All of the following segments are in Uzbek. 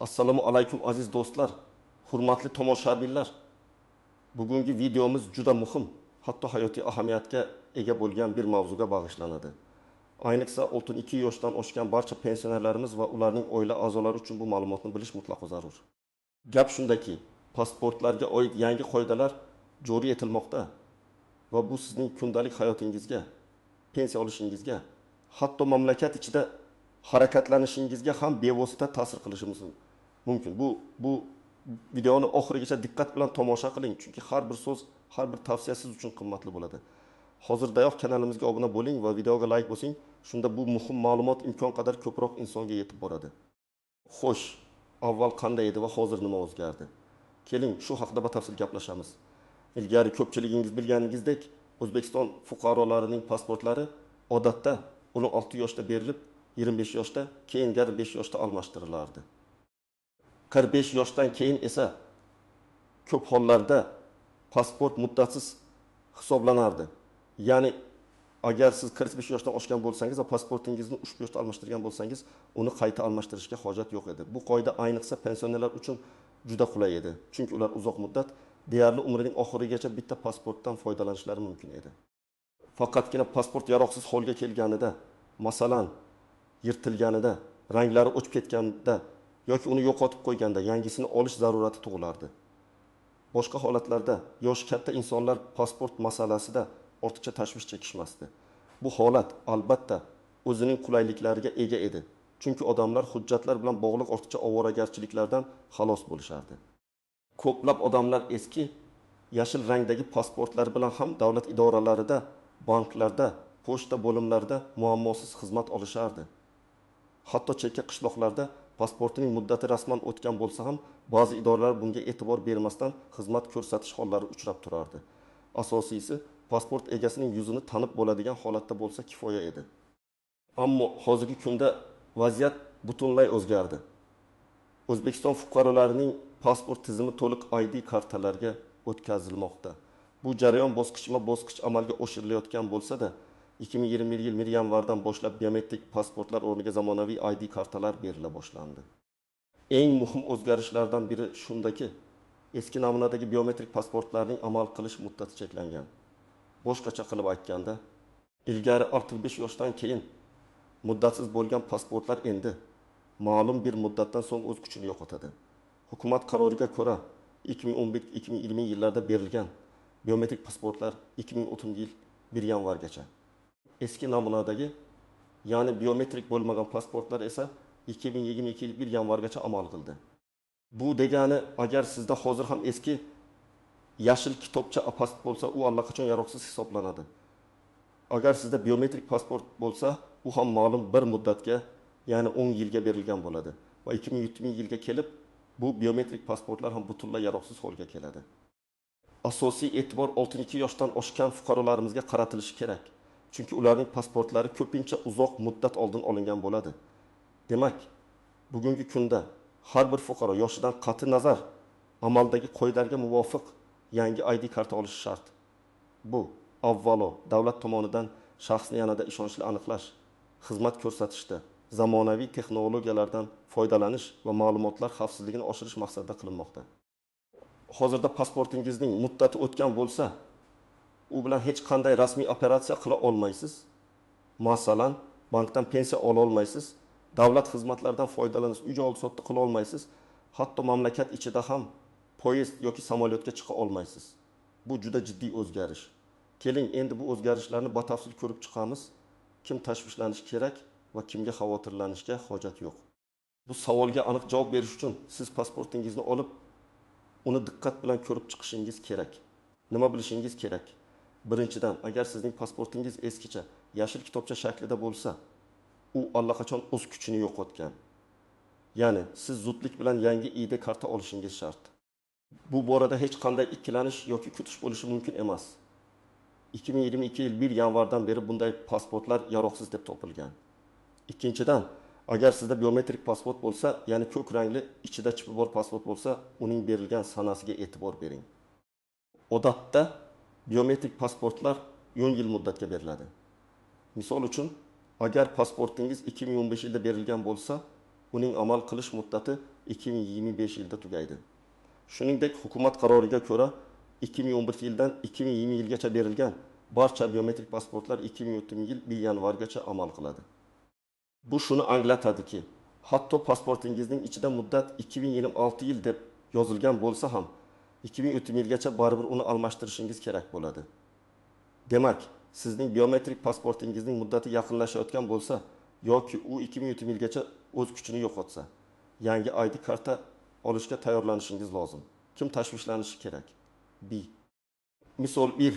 Assalomu alaykum aziz do'stlar, hurmatli tomoshabinlar. Bugungi videomiz juda muhim, hatto hayotiy ahamiyatga ega bo'lgan bir mavzuga bag'ishlanadi. Ayniqsa 62 yoshdan oshgan barcha pensionerlarimiz va ularning oila a'zolari uchun bu ma'lumotni bilish mutlaqo zarur. Gap shundaki, pasportlarga oid yangi qoidalar joriy etilmoqda va bu sizning kundalik hayotingizga, pensiya olishingizga, hatto mamlakat ichida harakatlanishingizga ham bevosita ta'sir qilishi mumkin. Bu videoni oxirigacha diqqat bilan tomosha qiling, chunki har bir so'z, har bir tavsiya siz uchun qimmatli bo'ladi. Hozirdayoq kanalimizga obuna bo'ling va videoga like bosing, shunda bu muhim ma'lumot imkon qadar ko'proq insonga yetib boradi. Xo'sh, avval qanday edi va hozir nima o'zgardi? Keling, shu haqida batafsil gaplashamiz. Ilgari ko'pchiligingiz bilganingizdek, O'zbekiston fuqarolarining pasportlari odatda 16 yoshda berilib, 25 yoshda, keyin yana 5 yoshda almashtirilardi. 45 yoshdan keyin esa ko'p hollarda pasport muddatsiz hisoblanardi. Ya'ni agar siz 45 yoshdan oshgan bo'lsangiz va pasportingizni ushbu yoshda almashtirgan bo'lsangiz, uni qayta almashtirishga hojat yo'q edi. Bu qoida ayniqsa pensionerlar uchun juda qulay edi. Chunki ular uzoq muddat, deyarli umrining oxirigacha bitta pasportdan foydalanishlari mumkin edi. Faqatgina pasport yaroqsiz holga kelganida, masalan, yirtilganida, ranglari o'chib ketganda yoki uni yo'qotib qo'yganda yangisini olish zarurati tug'ilardi. Boshqa holatlarda yoshi katta insonlar pasport masalasida ortiqcha tashvish chekishmasdi. Bu holat albatta o'zining qulayliklariga ega edi. Chunki odamlar hujjatlar bilan bog'liq ortiqcha ovoragarchiliklardan xalos bo'lishardi. Ko'plab odamlar eski yashil rangdagi pasportlar bilan ham davlat idoralarida, banklarda, pochta bo'limlarida muammosiz xizmat olishardi. Hatto chekka qishloqlarda pasportining muddati rasman o'tgan bo'lsa ham, ba'zi idoralar bunga e'tibor bermasdan xizmat ko'rsatish hollari uchrab turardi. Asosiysi, pasport egasining yuzini tanib bo'ladigan holatda bo'lsa kifoya edi. Ammo hozirgi kunda vaziyat butunlay o'zgardi. O'zbekiston fuqarolarining pasport tizimi to'liq ID kartalarga o'tkazilmoqda. Bu jarayon bosqichma-bosqich amalga oshirilayotgan bo'lsa-da, 2020 yil 1 yanvardan boshlab biometrik pasportlar o'rniga zamonaviy ID kartalar berila boshlandi. Eng muhim o'zgarishlardan biri shundaki, eski namunadagi biometrik pasportlarning amal qilish muddati cheklangan. Boshqacha qilib aytganda, ilgari 65 yoshdan keyin muddatsiz bo'lgan pasportlar endi ma'lum bir muddatdan so'ng o'z kuchini yo'qotadi. Hukumat qaroriga ko'ra 2015-2020 yillarda berilgan biometrik pasportlar 2030 yil 1 yanvargacha. Eski namunadagi, ya'ni biometrik bo'lmagan pasportlar esa 2022 yil 1 yanvargacha amal qildi. Bu degani, agar sizda hozir ham eski yashil kitobcha pasport bo'lsa, u allaqachon yaroqsiz hisoblanadi. Agar sizda biometrik pasport bo'lsa, u ham ma'lum bir muddatga, ya'ni 10 yilga berilgan bo'ladi va 2020 yilga kelib bu biometrik pasportlar ham butunlay yaroqsiz holga keladi. Asosiy e'tibor 62 yoshdan oshgan fuqarolarimizga qaratilishi kerak. Chunki ularning pasportlari ko'pincha uzoq muddat oldin olingan bo'ladi. Demak, bugungi kunda har bir fuqaro yoshidan qat'i nazar amaldagi qoidalarga muvofiq yangi ID karta olishi shart. Bu avvalo davlat tomonidan shaxsni yanada ishonchli aniqlash, xizmat ko'rsatishda zamonaviy texnologiyalardan foydalanish va ma'lumotlar xavfsizligini oshirish maqsadida qilinmoqda. Hozirda pasportingizning muddati o'tgan bo'lsa, u bilan hech qanday rasmiy operatsiya qila olmaysiz. Masalan, bankdan pensiya ola olmaysiz, davlat xizmatlaridan foydalanish, uy oldi-sotdi qila olmaysiz, hatto mamlakat ichida ham poyezd yoki samolyotga chiqa olmaysiz. Bu juda jiddiy o'zgarish. Keling, endi bu o'zgarishlarni batafsil ko'rib chiqamiz. Kim tashvishlanishi kerak va kimga xavotirlanishga hojat yo'q. Bu savolga aniq javob berish uchun siz pasportingizni olib, uni diqqat bilan ko'rib chiqishingiz kerak. Nima bilishingiz kerak? Birinchidan, agar sizning pasportingiz eskicha yashil kitobcha shaklida bo'lsa, u allaqachon o'z kuchini yo'qotgan. Ya'ni siz zudlik bilan yangi ID karta olishingiz shart. Bu borada hech qanday ikkilanish yoki kutish bo'lishi mumkin emas. 2022 yil 1 yanvardan beri bunday pasportlar yaroqsiz deb topilgan. Ikkinchidan, agar sizda biometrik pasport bo'lsa, ya'ni ko'k rangli ichida chipi bor pasport bo'lsa, uning berilgan sanasiga e'tibor bering. Odatda biometrik pasportlar 10 yil muddatga beriladi. Misol uchun, agar pasportingiz 2015 yilda berilgan bo'lsa, uning amal qilish muddati 2025 yilda tugaydi. Shuningdek, hukumat qaroriga ko'ra 2011 yildan 2020 yilgacha berilgan barcha biometrik pasportlar 2030 yil 1 yanvargacha amal qiladi. Bu shuni anglatadiki, hatto pasportingizning ichida muddat 2026 yil deb yozilgan bo'lsa ham 2030 yilgacha baribir uni almashtirishingiz kerak bo'ladi. Demak, sizning biometrik pasportingizning muddati yaqinlashayotgan bo'lsa yoki u 2030 yilgacha o'z kuchini yo'qotsa, yangi ID karta olishga tayyorlanishingiz lozim. Kim tashvishlanishi kerak? B. Misol 1.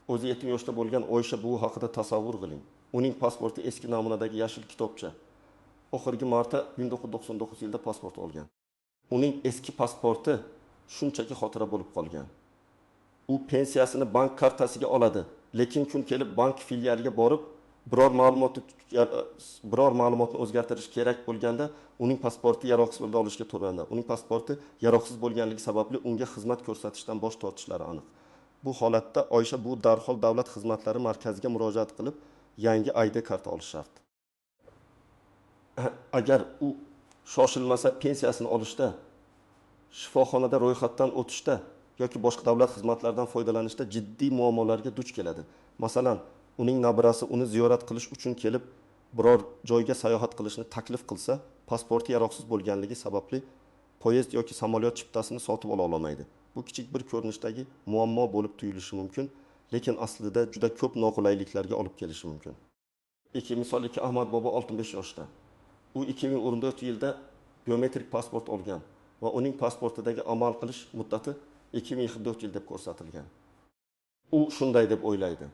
O'zi 70 yoshda bo'lgan Oysha buvi haqida tasavvur qiling. Uning pasporti eski namunadagi yashil kitobcha. Oxirgi marta 1999 yilda pasport olgan. Uning eski pasporti shunchaki xotira bo'lib qolgan. U pensiyasini bank kartasiga oladi, lekin kun kelib bank filialiga borib biror ma'lumotni o'zgartirish kerak bo'lganda uning pasporti yaroqsiz bo'ldi olishga to'g'ri. Uning pasporti yaroqsiz bo'lganligi sababli unga xizmat ko'rsatishdan bosh tortishlari aniq. Bu holatda Oysha bu darhol davlat xizmatlari markaziga murojaat qilib, yangi ID karta olish shart. Agar u shoshilmasa pensiyasini olishda, shifoxonada ro'yxatdan o'tishda yoki boshqa davlat xizmatlaridan foydalanishda jiddiy muammolarga duch keladi. Masalan, uning nabirasi uni ziyorat qilish uchun kelib, biror joyga sayohat qilishni taklif qilsa, pasporti yaroqsiz bo'lganligi sababli poyezd yoki samolyot chiptasini sotib ola olmaydi. Bu kichik bir ko'rinishdagi muammo bo'lib tuyulishi mumkin, lekin aslida juda ko'p noqulayliklarga olib kelishi mumkin. 2. Misol 2. Ahmad bobo 65 yoshda. U 2014 yilda biometrik pasport olgan va uning pasportidagi amal qilish muddati 2024 yil deb ko'rsatilgan. U shunday deb o'ylaydi: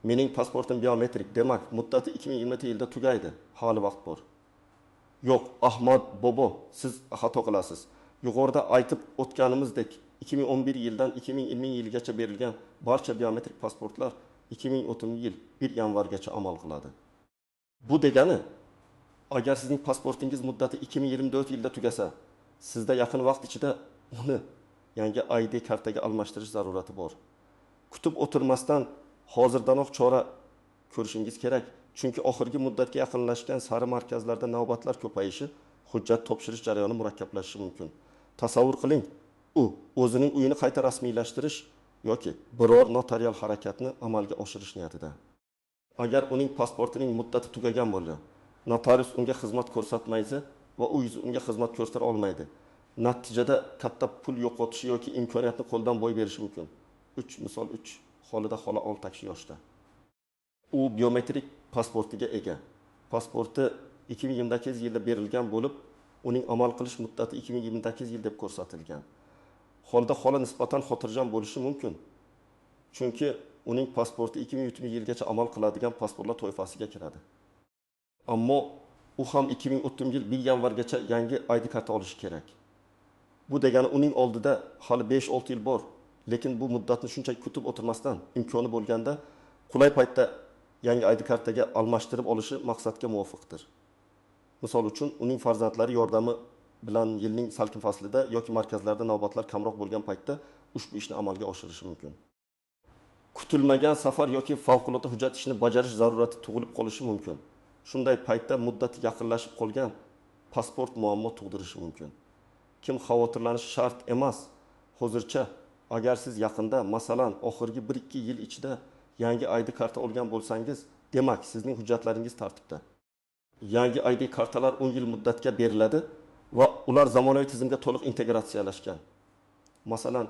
mening pasportim biometrik, demak muddati 2020 yilda tugaydi, hali vaqt bor. Yo'q, Ahmad bobo, siz xato qilasiz. Yuqorida aytib o'tganimizdek 2011 yildan 2020 yilgacha berilgan barcha biometrik pasportlar 2030 yil 1 yanvargacha amal qiladi. Bu degani, agar sizning pasportingiz muddati 2024 yilda tugasa, sizda yaqin vaqt ichida uni yangi ID kartaga almashtirish zarurati bor. Kutib o'tirmasdan hozirdanoq chora ko'rishingiz kerak, chunki oxirgi muddatga yaqinlashgan sari markazlarda navbatlar ko'payishi, hujjat topshirish jarayoni murakkablashishi mumkin. Tasavvur qiling, u o'zining uyini qayta rasmiylashtirish yoki biror notarial harakatni amalga oshirish niyatida. Agar uning pasportining muddati tugagan bo'lsa, notarius unga xizmat ko'rsatmaydi va u unga xizmat ko'rsata olmaydi. Natijada katta pul yo'qotishi yoki imkoniyatni qo'ldan boy berishi mumkin. 3. Misol 3. Xolida xola 62 yoshda. U biometrik pasportiga ega. Pasporti 2028 yilda berilgan bo'lib, uning amal qilish muddati 2028 yil deb ko'rsatilgan. Xolida xola nisbatan xotirjam bo'lishi mumkin. Chunki uning pasporti 2030 yilgacha amal qiladigan pasportlar toifasiga kiradi. Ammo u ham 2030 yil 1 yanvargacha yangi ID karta olishi kerak. Bu degani uning oldida hali 5-6 yil bor, lekin bu muddatni shunchaki kutib o'tirmasdan imkoni bo'lganda qulay paytda yangi ID kartaga almashtirib olishi maqsadga muvofiqdir. Misol uchun, uning farzandlari yordami bilan yilning salkin faslida yoki markazlarda navbatlar kamroq bo'lgan paytda ushbu ishni amalga oshirishi mumkin. Kutilmagan safar yoki favqulodda hujjat ishini bajarish zarurati tug'ilib qolishi mumkin. Shunday paytda muddati yaqinlashib qolgan pasport muammo tug'dirishi mumkin. Kim xavotirlanishi shart emas. Hozircha agar siz yaqinda, masalan, oxirgi 1-2 yil ichida yangi ID karta olgan bo'lsangiz, demak sizning hujjatlaringiz tartibda. Yangi ID kartalar 10 yil muddatga beriladi va ular zamonaviy tizimga to'liq integratsiyalashgan. Masalan,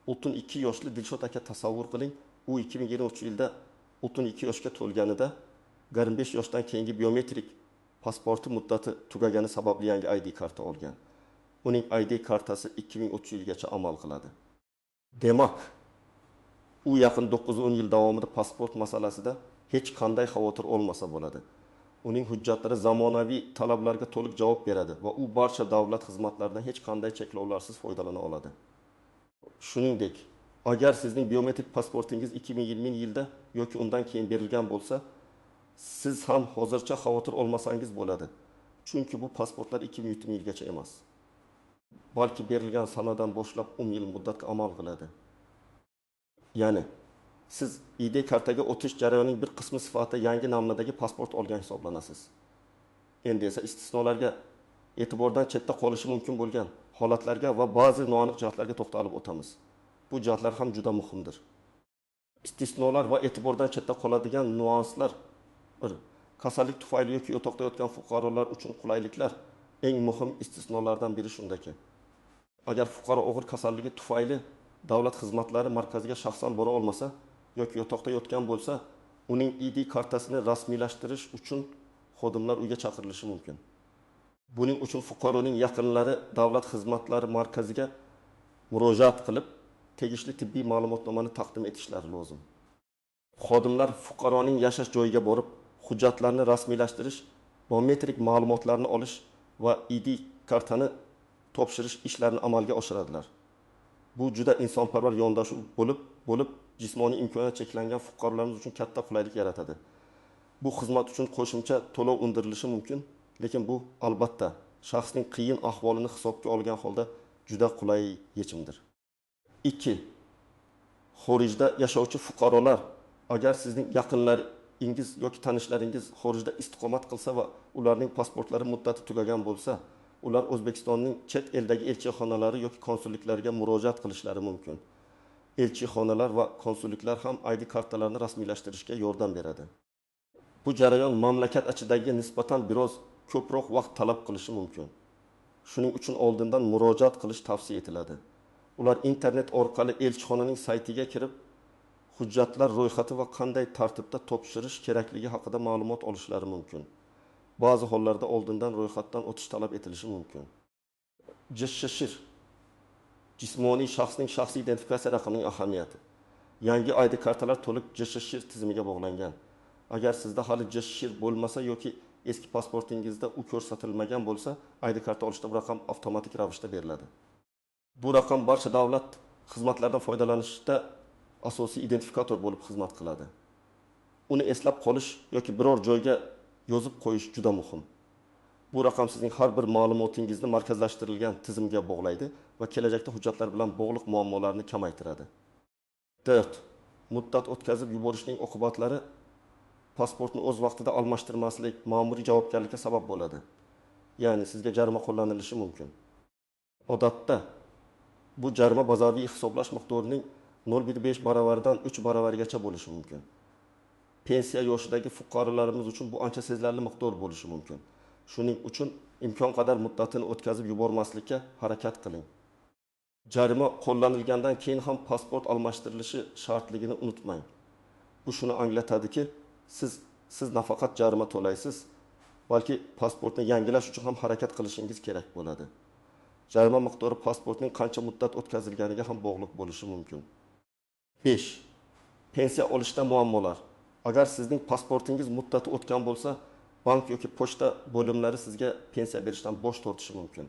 32 yoshli Dilshod aka tasavvur qiling, u 2023 yilda 32 yoshga to'lganida 25 yoshdan keyingi biometrik pasporti muddati tugagani sababli yangi ID karta olgan. Uning ID kartasi 2030 yilgacha amal qiladi. Demak, u yaqin 9-10 yil davomida pasport masalasida hech qanday xavotir olmasa bo'ladi. Uning hujjatlari zamonaviy talablarga to'liq javob beradi va u barcha davlat xizmatlaridan hech qanday cheklovlarsiz foydalana oladi. Shuningdek, agar sizning biometrik pasportingiz 2020 yilda yoki undan keyin berilgan bo'lsa, siz ham hozircha xavotir olmasangiz bo'ladi. Chunki bu pasportlar 2020 yilgacha emas, balki berilgan sanadan boshlab 10 yil muddatga amal qiladi. Ya'ni siz ID kartaga o'tish jarayonining bir qismi sifatida yangi namunadagi pasport olgan hisoblanasiz. Endi esa istisnolarga E'tibordan chetda qolishi mumkin bo'lgan holatlarga va ba'zi noaniq jihatlarga to'xtalib o'tamiz. Bu jihatlar ham juda muhimdir. Istisnolar va e'tibordan chetda qoladigan nyuanslar. 1. Kasallik tufayli yoki yotoqda yotgan fuqarolar uchun qulayliklar. Eng muhim istisnolardan biri shundaki, agar fuqaro og'ir kasalligi tufayli davlat xizmatlari markaziga shaxsan bora olmasa yoki yotoqda yotgan bo'lsa, uning ID kartasini rasmiylashtirish uchun xodimlar uyga chaqirilishi mumkin. Buning uchun fuqaroning yaqinlari davlat xizmatlari markaziga murojaat qilib, tegishli tibbiy ma'lumotnomani taqdim etishlari lozim. Xodimlar fuqaroning yashash joyiga borib, hujjatlarni rasmiylashtirish, biometrik ma'lumotlarni olish va ID kartani topshirish ishlarini amalga oshiradilar. Bu juda insonparvar yondashuv bo'lib, jismoniy imkoniyat cheklangan fuqarolarimiz uchun katta qulaylik yaratadi. Bu xizmat uchun qo'shimcha to'lov undirilishi mumkin, lekin bu albatta shaxsning qiyin ahvolini hisobga olgan holda juda qulay yechimdir. 2. Xorijda yashovchi fuqarolar, agar sizning yaqinlaringiz yoki tanishlaringiz xorijda istiqomat qilsa va ularning pasportlari muddati tugagan bo'lsa, ular O'zbekistonning chet eldagi elchixonalari yoki konsulliklariga murojaat qilishlari mumkin. Elchixonalar va konsulliklar ham ID kartalarini rasmiylashtirishga yordam beradi. Bu jarayon mamlakat ichidagi nisbatan biroz ko'proq vaqt talab qilishi mumkin. Shuning uchun oldindan murojaat qilish tavsiya etiladi. Ular internet orqali elchixonaning saytiga kirib, hujjatlar ro'yxati va qanday tartibda topshirish kerakligi haqida ma'lumot olishlari mumkin. Ba'zi hollarda oldindan ro'yxatdan o'tish talab etilishi mumkin. JShShIR jismoniy shaxsning shaxsiy identifikatsiya raqamining ahamiyati. Yangi ID kartalar to'liq JShShIR tizimiga bog'langan. Agar sizda hali JShShIR bo'lmasa yoki eski pasportingizda u ko'rsatilmagan bo'lsa, ID karta olishda bu raqam avtomatik ravishda beriladi. Bu raqam barcha davlat xizmatlaridan foydalanishda asosiy identifikator bo'lib xizmat qiladi. Uni eslab qolish yoki biror joyga yozib qo'yish juda muhim. Bu raqam sizning har bir ma'lumotingizni markazlashtirilgan tizimga bog'laydi va kelajakda hujjatlar bilan bog'liq muammolarni kamaytiradi. 4. Muddat o'tkazib yuborishning oqibatlari pasportni o'z vaqtida almashtirmaslik ma'muriy javobgarlikka sabab bo'ladi. Ya'ni sizga jarima qo'llanilishi mumkin. Odatda bu jarima bazaviy hisoblash miqdorining 0,5 baravaridan 3 baravarigacha bo'lishi mumkin. Pensiya yoshidagi fuqarolarimiz uchun bu ancha sezilarli miqdor bo'lishi mumkin. Shuning uchun imkon qadar muddatini o'tkazib yubormaslikka harakat qiling. Jarima qo'llanilgandan keyin ham pasport almashtirilishi shartligini unutmang. Bu shuni anglatadiki, siz nafaqat jarima to'laysiz, balki pasportni yangilash uchun ham harakat qilishingiz kerak bo'ladi. Jarima miqdori pasportning qancha muddat o'tkazilganiga ham bog'liq bo'lishi mumkin. 5. Pensiya olishda muammolar. Agar sizning pasportingiz muddati o'tgan bo'lsa, bank yoki pochta bo'limlari sizga pensiya berishdan bosh tortishi mumkin.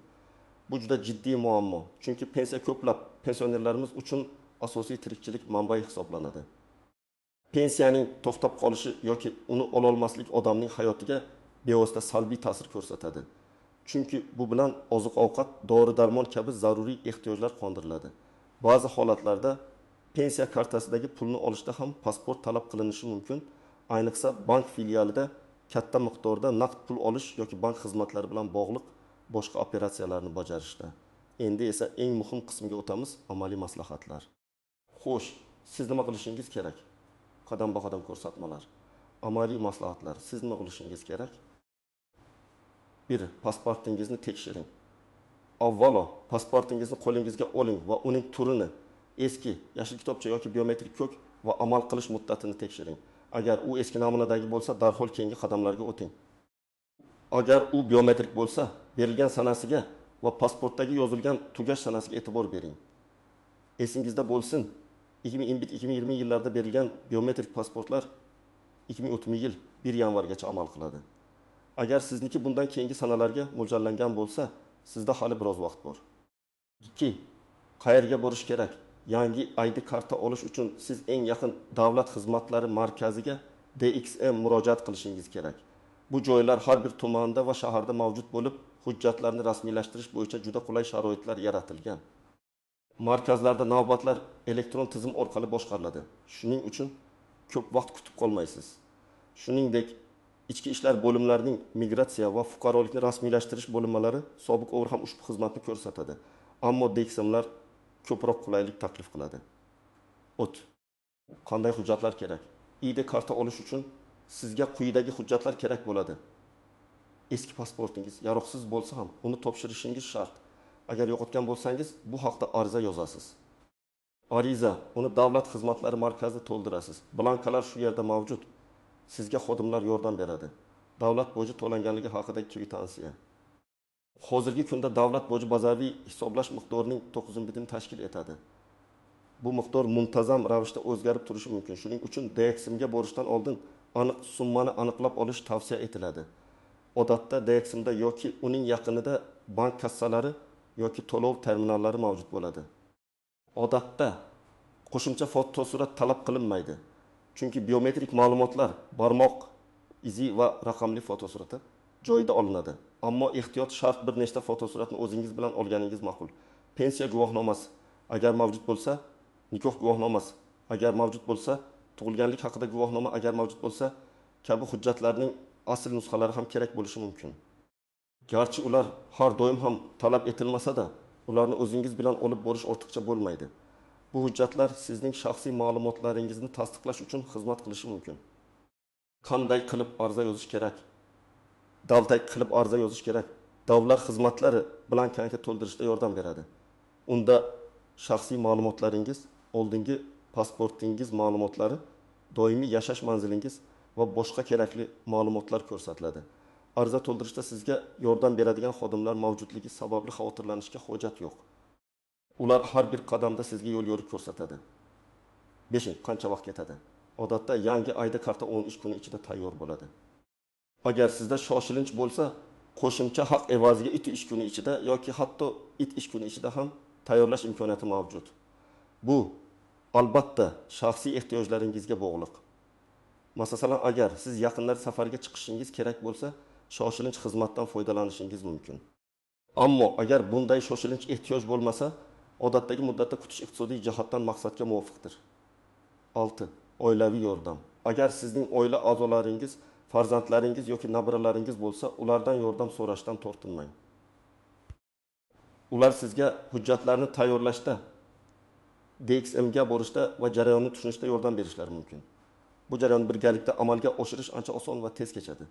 Bu juda jiddiy muammo, chunki pensiya ko'plab pensionerlarimiz uchun asosiy tirikchilik manbai hisoblanadi. Pensiyaning to'xtab qolishi yoki uni ololmaslik odamning hayotiga bevosita salbiy ta'sir ko'rsatadi. Chunki bu bilan oziq-ovqat, dori-darmon kabi zaruriy ehtiyojlar qondiriladi. Ba'zi holatlarda pensiya kartasidagi pulni olishda ham pasport talab qilinishi mumkin. Ayniqsa bank filialida katta miqdorda naqd pul olish yoki bank xizmatlari bilan bog'liq boshqa operatsiyalarni bajarishda. Endi esa eng muhim qismga o'tamiz, amaliy maslahatlar. Xo'sh, siz nima qilishingiz kerak? Qadam-ba-qadam ko'rsatmalar. Amaliy maslahatlar. Siz nima qilishingiz kerak? 1. Pasportingizni tekshiring. Avvalo pasportingizni qo'lingizga oling va uning turini, eski yashil kitobcha yoki biometrik ko'k va amal qilish muddatini tekshiring. Agar u eski namunadagi bo'lsa, darhol keyingi qadamlarga o'ting. Agar u biometrik bo'lsa, berilgan sanasiga va pasportdagi yozilgan tugash sanasiga e'tibor bering. Esingizda bo'lsin, 2021-2020 yillarda berilgan biometrik pasportlar 2030 yil 1 yanvargacha amal qiladi. Agar sizniki bundan keyingi sanalarga mo'ljallangan bo'lsa, sizda hali biroz vaqt bor. 2. Qayerga borish kerak? Yangi ID karta olish uchun siz eng yaqin davlat xizmatlari markaziga DXM murojaat qilishingiz kerak. Bu joylar har bir tumanda va shaharda mavjud bo'lib, hujjatlarni rasmiylashtirish bo'yicha juda qulay sharoitlar yaratilgan. Markazlarda navbatlar elektron tizim orqali boshqariladi. Shuning uchun ko'p vaqt kutib qolmaysiz. Shuningdek, Ichki ishlar bo'limlarining migratsiya va fuqarolikni rasmiylashtirish bo'linmalari sobiq OVR ham ushbu xizmatni ko'rsatadi. Ammo DXMlar ko'proq qulaylik taklif qiladi. O't. Qanday hujjatlar kerak? ID karta olish uchun sizga quyidagi hujjatlar kerak bo'ladi. Eski pasportingiz yaroqsiz bo'lsa ham uni topshirishingiz shart. Agar yo'qotgan bo'lsangiz, bu haqda ariza yozasiz. Ariza, uni davlat xizmatlari markazida to'ldirasiz. Blankalar shu yerda mavjud. Sizga xodimlar yordam beradi. Davlat boji to'langanligi haqidagi kvitansiya. Hozirgi kunda davlat boji bazaviy hisoblash miqdorining 9,5 tashkil etadi. Bu miqdor muntazam ravishda o'zgarib turishi mumkin. Shuning uchun DXMga borishdan oldin aniq summani aniqlab olish tavsiya etiladi. Odatda DXMda yoki uning yaqinida bank kassalari yoki to'lov terminallari mavjud bo'ladi. Odatda qo'shimcha fotosurat talab qilinmaydi. Chunki biometrik ma'lumotlar barmoq izi va raqamli fotosuratda joyida olinadi. Ammo ehtiyot shart, bir nechta fotosuratni o'zingiz bilan olganingiz ma'qul. Pensiya guvohnomasi agar mavjud bo'lsa, nikoh guvohnomasi agar mavjud bo'lsa, tug'ilganlik haqida guvohnoma agar mavjud bo'lsa, kabi hujjatlarning asl nusxalari ham kerak bo'lishi mumkin. Garchi ular har doim ham talab etilmasa-da, ularni o'zingiz bilan olib borish ortiqcha bo'lmaydi. Bu hujjatlar sizning shaxsiy ma'lumotlaringizni tasdiqlash uchun xizmat qilishi mumkin. Qanday qilib ariza yozish kerak? Davlat qilib ariza yozish kerak. Davlat xizmatlari blankani to'ldirishda yordam beradi. Unda shaxsiy ma'lumotlaringiz, oldingi pasportingiz ma'lumotlari, doimiy yashash manzilingiz va boshqa kerakli ma'lumotlar ko'rsatiladi. Ariza to'ldirishda sizga yordam beradigan xodimlar mavjudligi sababli xavotirlanishga hojat yo'q. Ular har bir qadamda sizga yo'l yo'riq ko'rsatadi. 5. Qancha vaqt ketadi? Odatda yangi ID karta 10 ish kuni ichida tayyor bo'ladi. Agar sizda shoshilinch bo'lsa, qo'shimcha haq evaziga 2 ish kuni ichida yoki hatto 3 ish kuni ichida ham tayyorlash imkoniyati mavjud. Bu albatta shaxsiy ehtiyojlaringizga bog'liq. Masalan, agar siz yaqinlar safarga chiqishingiz kerak bo'lsa, shoshilinch xizmatdan foydalanishingiz mumkin. Ammo agar bunday shoshilinch ehtiyoj bo'lmasa, odatdagi muddatda kutish iqtisodiy jihatdan maqsadga muvofiqdir. 6. Oilaviy yordam. Agar sizning oila a'zolaringiz, farzandlaringiz yoki nabiralaringiz bo'lsa, ulardan yordam so'rashdan tortinmang. Ular sizga hujjatlarni tayyorlashda, DXMga borishda va jarayonni tushunishda yordam berishlari mumkin. Bu jarayonni birgalikda amalga oshirish ancha oson va tez kechadi.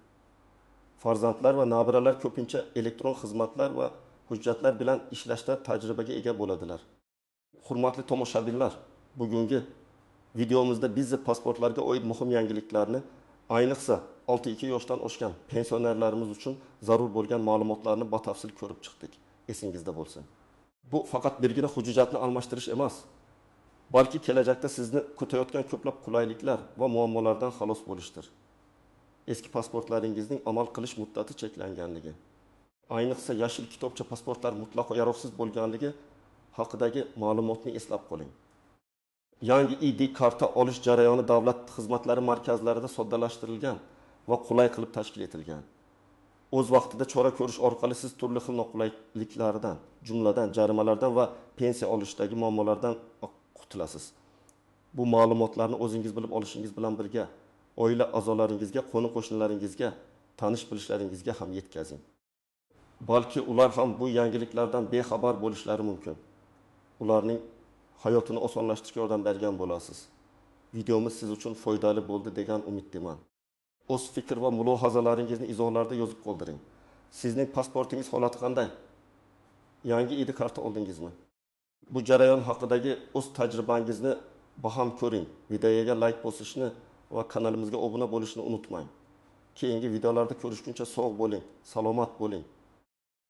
Farzandlar va nabiralar ko'pincha elektron xizmatlar va hujjatlar bilan ishlashda tajribaga ega bo'ladilar. Hurmatli tomoshabinlar, bugungi videomizda bizni pasportlarga oid muhim yangiliklarni, ayniqsa 62 yoshdan oshgan pensionerlarimiz uchun zarur bo'lgan ma'lumotlarni batafsil ko'rib chiqdik. Esingizda bo'lsin. Bu faqat birgina hujjatni almashtirish emas, balki kelajakda sizni kutayotgan ko'plab qulayliklar va muammolardan xalos bo'lishdir. Eski pasportlaringizning amal qilish muddati cheklanganligi, ayniqsa yashil kitobcha pasportlar mutlaqo yaroqsiz bo'lganligi haqidagi ma'lumotni eslab qoling. Yangi ID karta olish jarayoni davlat xizmatlari markazlarida soddalashtirilgan va qulay qilib tashkil etilgan. O'z vaqtida chora ko'rish orqali siz turli xil noqulayliklardan, jumladan jarimalardan va pensiya olishdagi muammolardan qutulasiz. Bu ma'lumotlarni o'zingiz bilib olishingiz bilan birga oila a'zolaringizga, qo'ni-qo'shnilaringizga, tanish bilishlaringizga ham yetkazing. Balki ular ham bu yangiliklardan bexabar bo'lishlari mumkin. Ularning hayotini osonlashtirishga yordam bergan bo'lasiz. Videomiz siz uchun foydali bo'ldi degan umiddaman. O'z fikr va mulohazalaringizni izohlarda yozib qoldiring. Sizning pasportingiz holati qanday? Yangi ID karta oldingizmi? Bu jarayon haqidagi o'z tajribangizni baham ko'ring. Videoga like bosishni va kanalimizga obuna bo'lishni unutmang. Keyingi videolarda ko'rishguncha sog' bo'ling, salomat bo'ling.